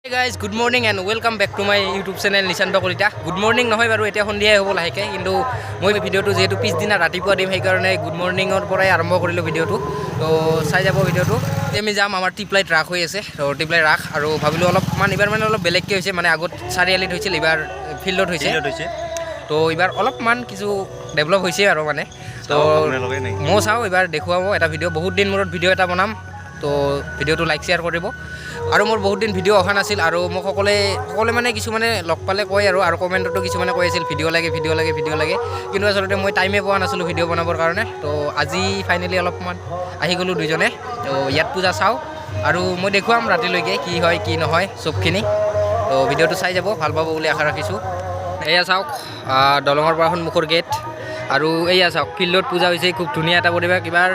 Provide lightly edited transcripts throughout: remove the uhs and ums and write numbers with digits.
Guys, good morning and welcome back to my YouTube channel Nishanta Kalita. Good morning নহয় বাৰু, এতিয়া সন্ধিয়াই হ'ব লাহেকৈ, কিন্তু মই ভিডিঅ'টো যিহেতু পিছদিনা ৰাতিপুৱা দিম, সেইকাৰণে গুড মৰ্ণিঙৰ পৰাই আৰম্ভ কৰিলোঁ ভিডিঅ'টো। তো চাই যাব ভিডিঅ'টো। এতিয়া আমি যাম, আমাৰ টিপলাইত ৰাস হৈ আছে। তো টিপলাই ৰাস আৰু ভাবিলোঁ অলপমান এইবাৰ মানে অলপ বেলেগকৈ হৈছে, মানে আগত চাৰিআলিত হৈছিল, এইবাৰ ফিল্ডত হৈছে। হৈছে। তো এইবাৰ অলপমান কিছু ডেভেলপ হৈছে আৰু মানে তো আপোনালোকে নেকি? ময়ো চাওঁ, এইবাৰ দেখুৱাব এটা ভিডিঅ'। বহুত দিন মূৰত ভিডিঅ' এটা বনাম, তো ভিডিঅ'টো লাইক শ্বেয়াৰ কৰিব। আৰু মোৰ বহুত দিন ভিডিঅ' অহা নাছিল আৰু মোক সকলোৱে সকলোৱে মানে কিছুমানে লগ পালে কয় আৰু আৰু কমেণ্টতো কিছুমানে কৈ আছিল ভিডিঅ' লাগে, ভিডিঅ' লাগে, ভিডিঅ' লাগে, কিন্তু আচলতে মই টাইমে পোৱা নাছিলোঁ ভিডিঅ' বনাবৰ কাৰণে। তো আজি ফাইনেলি অলপমান আহি গ'লোঁ দুইজনে। তো ইয়াত পূজা চাওঁ আৰু মই দেখুৱাম ৰাতিলৈকে কি হয় কি নহয় চবখিনি। তো ভিডিঅ'টো চাই যাব, ভাল পাব বুলি আশা ৰাখিছোঁ। এয়া চাওক, দলঙৰ পৰা সন্মুখৰ গেট আৰু এয়া চাওক ফিল্ডত পূজা হৈছে। খুব ধুনীয়া এটা পৰিৱেশ। এইবাৰ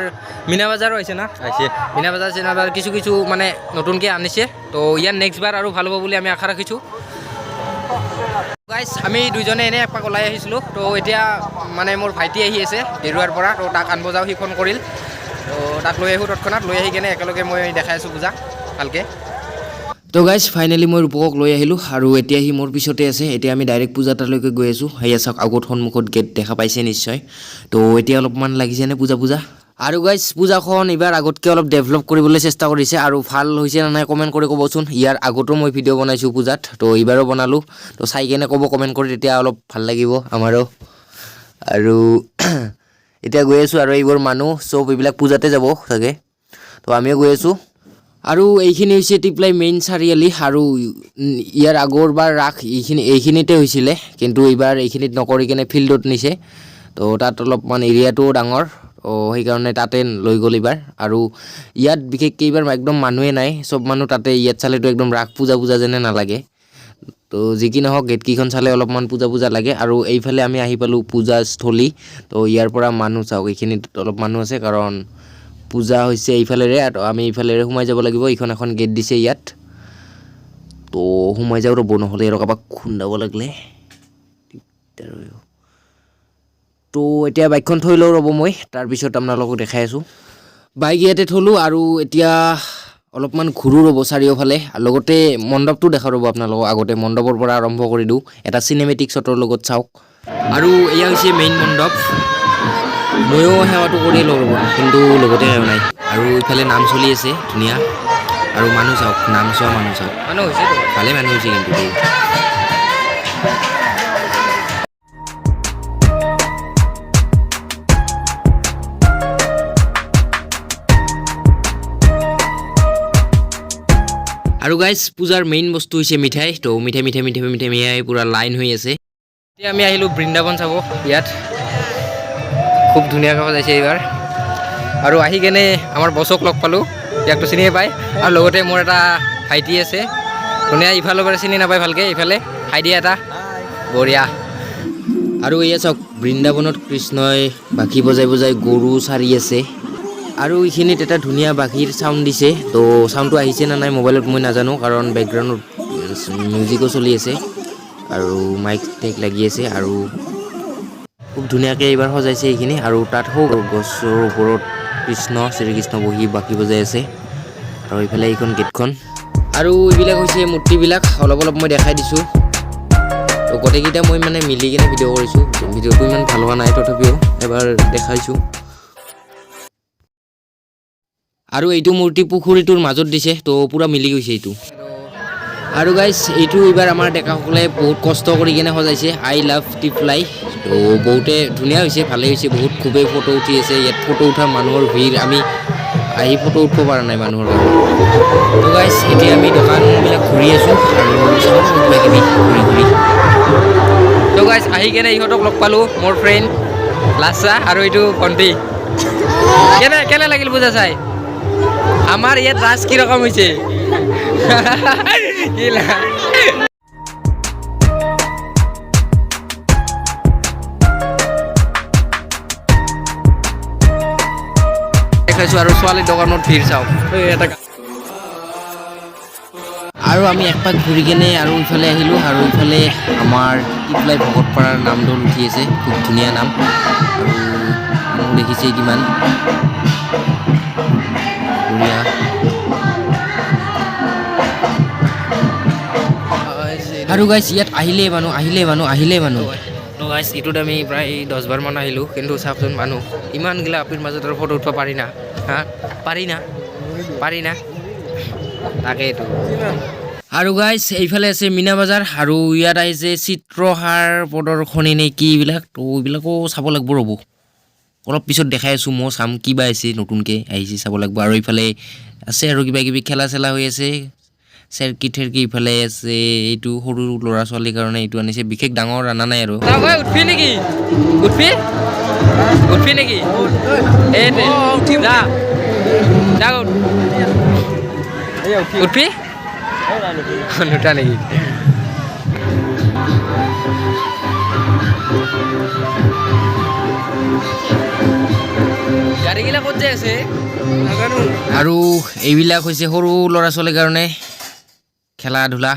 মীনা বজাৰো হৈছে না? আহিছে। মীনা বজাৰ চিনা বজাৰ কিছু কিছু মানে নতুনকৈ আনিছে। তো ইয়াৰ নেক্সট বাৰ আৰু ভাল হ'ব বুলি আমি আশা ৰাখিছোঁ। গাইজ, আমি দুইজনে এনেই এপাক ওলাই আহিছিলোঁ। তো এতিয়া মানে মোৰ ভাইটি আহি আছে গেৰুৱাৰ পৰা, তো তাক আনিব যাওঁ, সি ফোন কৰিল। তো তাক লৈ আহোঁ তৎক্ষণাত, লৈ আহি কেনে একেলগে মই দেখাই আছোঁ পূজা ভালকৈ। তো গাইজ, ফাইনেলি মই ৰূপকক লৈ আহিলোঁ আৰু এতিয়া সি মোৰ পিছতে আছে। এতিয়া আমি ডাইৰেক্ট পূজা এটালৈকে গৈ আছোঁ। সেয়া চাওক, আগত সন্মুখত গেট দেখা পাইছে নিশ্চয়। তো এতিয়া অলপমান লাগিছেনে পূজা পূজা? আৰু গাইজ, পূজাখন এইবাৰ আগতকৈ অলপ ডেভেলপ কৰিবলৈ চেষ্টা কৰিছে আৰু ভাল হৈছে নে নাই কমেণ্ট কৰি ক'বচোন। ইয়াৰ আগতো মই ভিডিঅ' বনাইছোঁ পূজাত, তো এইবাৰো বনালোঁ। তো চাই কেনে ক'ব কমেণ্ট কৰি, তেতিয়া অলপ ভাল লাগিব আমাৰো। আৰু এতিয়া গৈ আছোঁ আৰু এইবোৰ মানুহ চব এইবিলাক পূজাতে যাব চাগে, তো আমিও গৈ আছোঁ। আৰু এইখিনি হৈছে টিপলাই মেইন চাৰিআলি আৰু ইয়াৰ আগৰবাৰ ৰাস এইখিনিতে হৈছিলে, কিন্তু এইবাৰ এইখিনিত নকৰি কেনে ফিল্ডত নিছে। তো তাত অলপমান এৰিয়াটোও ডাঙৰ, তো সেইকাৰণে তাতে লৈ গ'ল এইবাৰ। আৰু ইয়াত বিশেষকৈ এইবাৰ একদম মানুহে নাই, চব মানুহ তাতে। ইয়াত চালেতো একদম ৰাস পূজা পূজা যেনে নালাগে। তো যি কি নহওক, গেটকেইখন চালে অলপমান পূজা পূজা লাগে। আৰু এইফালে আমি আহি পালোঁ পূজাস্থলী। তো ইয়াৰ পৰা মানুহ চাওক, এইখিনিত অলপ মানুহ আছে কাৰণ পূজা হৈছে এইফালেৰে আৰু আমি এইফালেৰে সোমাই যাব লাগিব। এইখন এখন গেট দিছে ইয়াত, তো সোমাই যাওঁ ৰ'ব, নহ'লে আৰু কাৰোবাক খুন্দাব লাগিলে দিগদাৰ হয়। তো এতিয়া বাইকখন থৈ লওঁ ৰ'ব মই, তাৰপিছত আপোনালোকক দেখাই আছোঁ। বাইক ইয়াতে থ'লোঁ আৰু এতিয়া অলপমান ঘূৰোঁ ৰ'ব চাৰিওফালে আৰু লগতে মণ্ডপটো দেখাওঁ ৰ'ব আপোনালোকক। আগতে মণ্ডপৰ পৰা আৰম্ভ কৰি দিওঁ, এটা চিনেমেটিক শ্বটৰ লগত চাওক। আৰু এয়া হৈছে মেইন মণ্ডপ। ময়ো সেৱাটো কৰি লওঁ ৰ'ব, কিন্তু লগতে নাই। আৰু ইফালে নাম চলি আছে ধুনীয়া আৰু মানুহ চাওক, নাম চোৱা মানুহ চাওক। মানুহ হৈছে। ভালে মানুহ হৈছে কিন্তু দেই। আৰু গাইজ, পূজাৰ মেইন বস্তু হৈছে মিঠাই। তো মিঠাই মিঠাই মিঠাই মিঠাই মিঠাই পূৰা লাইন হৈ আছে। এতিয়া আমি আহিলোঁ বৃন্দাবন চাব। ইয়াত খুব ধুনীয়াকৈ সজাইছে এইবাৰ। আৰু আহি কেনে আমাৰ বছক লগ পালোঁ, ইয়াকতো চিনিয়ে পায়। আৰু লগতে মোৰ এটা ভাইটি আছে ধুনীয়া, ইফালৰ পৰা চিনি নাপায় ভালকৈ, ইফালে হাই দিয়া এটা বঢ়িয়া। আৰু এয়া চাওক, বৃন্দাবনত কৃষ্ণই বাঁহী বজাই বজাই গৰু চাৰি আছে। আৰু এইখিনিত এটা ধুনীয়া বাঁহীৰ চাউণ্ড দিছে। তো চাউণ্ডটো আহিছে নে নাই মোবাইলত মই নাজানো, কাৰণ বেকগ্ৰাউণ্ডত মিউজিকো চলি আছে আৰু মাইক টেক লাগি আছে। আৰু খুব ধুনীয়াকৈ এইবাৰ সজাইছে এইখিনি। আৰু তাত সৌ গছৰ ওপৰত কৃষ্ণ শ্ৰীকৃষ্ণ বহি বাঁহী বজাই আছে। আৰু এইফালে এইখন গেটখন আৰু এইবিলাক হৈছে মূৰ্তিবিলাক, অলপ অলপ মই দেখাই দিছোঁ। তো গোটেইকেইটা মই মানে মিলি কেনে ভিডিঅ' কৰিছোঁ। ভিডিঅ'টো ইমান ভাল হোৱা নাই, তথাপিও এবাৰ দেখাইছোঁ। আৰু এইটো মূৰ্তি পুখুৰীটোৰ মাজত দিছে, তো পূৰা মিলি গৈছে এইটো। আৰু গাইজ, এইটো এইবাৰ আমাৰ ডেকাসকলে বহুত কষ্ট কৰি কেনে সজাইছে, I love টিপলাই। তো বহুতে ধুনীয়া হৈছে, ভালেই হৈছে বহুত, খুবেই ফটো উঠি আছে ইয়াত। ফটো উঠা মানুহৰ ভিৰ, আমি আহি ফটো উঠিব পৰা নাই মানুহৰ কাৰণে। তো গাইজ, এতিয়া আমি দোকানবিলাক ঘূৰি আছোঁ আৰু চাওঁ কিবা কিবি ঘূৰি ঘূৰি। তো গাইজ, আহি কেনে ইহঁতক লগ পালোঁ, মোৰ ফ্ৰেণ্ড লাছা আৰু এইটো ভণ্টি। কেনে কেনে লাগিল পূজা চাই? আমাৰ ইয়াত ৰাস কি ৰকম হৈছে কি দেখাইছোঁ। আৰু ছোৱালীৰ দোকানত ভিৰ চাওক এটা। আৰু আমি একপাক ঘূৰি কেনে আৰু ইফালে আহিলোঁ। আৰু ইফালে আমাৰ টিপলাই ভকতপাৰাৰ নামঢোল উঠি আছে, খুব ধুনীয়া নাম। আৰু মানুহ দেখিছে কিমান বঢ়িয়া। আৰু গাইছ, ইয়াত আহিলেই মানুহ, আহিলেই মানুহ, আহিলেই মানুহ। তো গাইছ, এইটোত আমি প্ৰায় 10 বাৰমান আহিলোঁ, কিন্তু চাওকচোন, মানুহ ইমানগিলা আপিৰ মাজত আৰু ফটো উঠিব পাৰি না? হা, পাৰি না? পাৰি না? তাকেইতো। আৰু গাইছ, এইফালে আছে মীনা বজাৰ আৰু ইয়াত আহিছে চিত্ৰহাৰ প্ৰদৰ্শনী নে কি এইবিলাক। তো এইবিলাকো চাব লাগিব, ৰ'ব, অলপ পিছত দেখাই আছোঁ। মই চাম কিবা আহিছে, নতুনকৈ আহিছে, চাব লাগিব। আৰু এইফালে আছে আৰু কিবা কিবি খেলা চেলা হৈ আছে, চেৰকি ঠেৰকি। ইফালে আছে এইটো সৰু ল'ৰা ছোৱালীৰ কাৰণে এইটো আনিছে, বিশেষ ডাঙৰ আনা নাই। আৰু উঠবি নেকি? উঠবি, উঠবি নেকি? এই যা যা, উঠবি। নুঠা নেকি? গাড়ীগিলা ক'ত যাই আছে নাজানো। আৰু এইবিলাক হৈছে সৰু ল'ৰা ছোৱালীৰ কাৰণে খেলা ধূলা।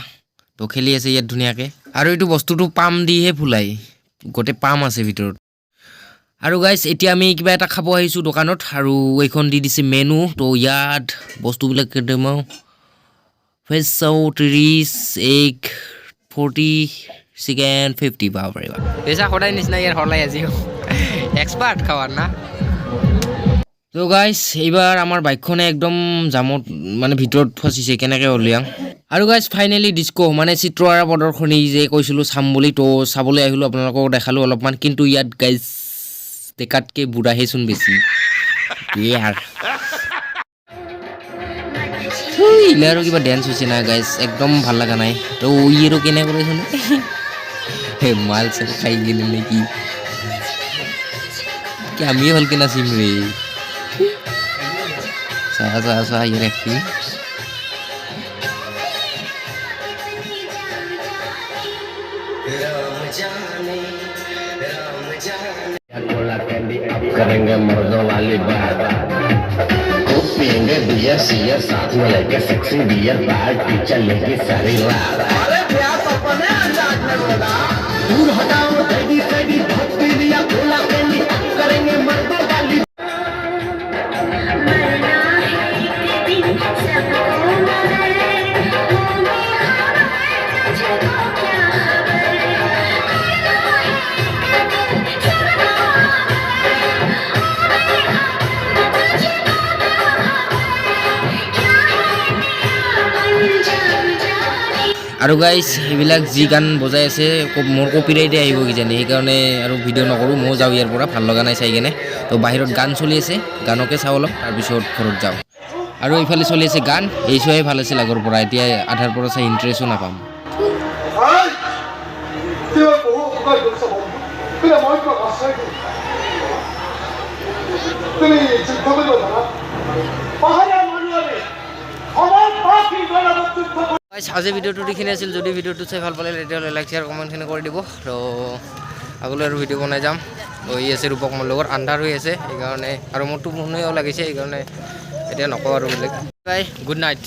তো খেলি আছে ইয়াত ধুনীয়াকৈ। আৰু এইটো বস্তুটো পাম দিহে ফুলাই, গোটেই পাম আছে ভিতৰত। আৰু গাইছ, এতিয়া আমি কিবা এটা খাব আহিছোঁ দোকানত আৰু এইখন দি দিছে মেনু। তো ইয়াত বস্তুবিলাক ভেজ চাও 30, এগ 40, চিকেন 50 পাব পাৰিবা। পেচা সদায় নিচিনা ইয়াৰ সলাই আজি এক্সপাৰ্ট খাৱাৰ না। তো গাইছ, এইবাৰ আমাৰ বাইকখনে একদম জামত মানে ভিতৰত ফচিছে, কেনেকৈ উলিয়াম? আৰু গাইছ, ফাইনেলি ডিস্ক' মানে চিত্ৰআঁৰা প্ৰদৰ্শনী যে কৈছিলোঁ চাম বুলি, তো চাবলৈ আহিলোঁ, আপোনালোকক দেখালোঁ অলপমান। কিন্তু ইয়াত গাইছ, ডেকাতকৈ বুঢ়াহেচোন বেছি ইয়াৰ। ইলা আৰু কিবা ডেন্স হৈছে না গাইছ, একদম ভাল লগা নাই। তো ই আৰু কেনে কৰিছোন, হে মাল চাল খাই গেলি নেকি কি? আমিও ভালকে নাচিম ৰে। চা চা চা, ইয়াৰ এক্টিং। कोला कैंडी, अब करेंगे मर्दों वाली बात। खूब पियेंगे बियर सियर, साथ में लेके सेक्सी बियर, पार्टी चलेगी सारी रात। दूर हटाओ टेडी सेडी, बहुत पी लिया कोला कैंडी, अब करेंगे मर्दों वाली। मरना है एक दिन सबको मगर होने खबर तुझको क्या खबर? मरना है एक दिन सबको मगर होने खबर तुझको क्या खबर? क्या है तेरा अंजाम जाने। আৰু গাইছ, সেইবিলাক যি গান বজাই আছে, মোৰ কপিৰাইটে আহিব কিজানি, সেইকাৰণে আৰু ভিডিঅ' নকৰোঁ। ময়ো যাওঁ ইয়াৰ পৰা, ভাল লগা নাই চাই কেনে। তো বাহিৰত গান চলি আছে, গানকে চাওঁ অলপ, তাৰপিছত ঘৰত যাওঁ। আৰু এইফালে চলি আছে গান, এই চোৱাই ভাল আছিল আগৰ পৰা। এতিয়া আধাৰ পৰা চাই ইণ্টাৰেষ্টো নাপাম। তেওঁ বহু উপকাৰ কৰিছে বন্ধু। কিন্তু মই তোমাক আশ্ৰয় দিম, তুমি যুদ্ধ কৰিব জানা? পাহাৰীয়া মানুহ আমি, আমাৰ পাখি গৌৰৱত যুদ্ধ। গাইছ, আজি ভিডিঅ'টো এইখিনি আছিল। যদি ভিডিঅ'টো চাই ভাল পালে, তেতিয়াহ'লে লাইক, শ্বেয়াৰ, কমেণ্টখিনি কৰি দিব। তো আগলৈ আৰু ভিডিঅ' বনাই যাম। তো ই আছে ৰূপক মোৰ লগত। আন্ধাৰ হৈ আছে সেইকাৰণে, আৰু মোৰ টোপনিও লাগিছে, সেইকাৰণে এতিয়া নকওঁ আৰু বেলেগ। Bye, good night.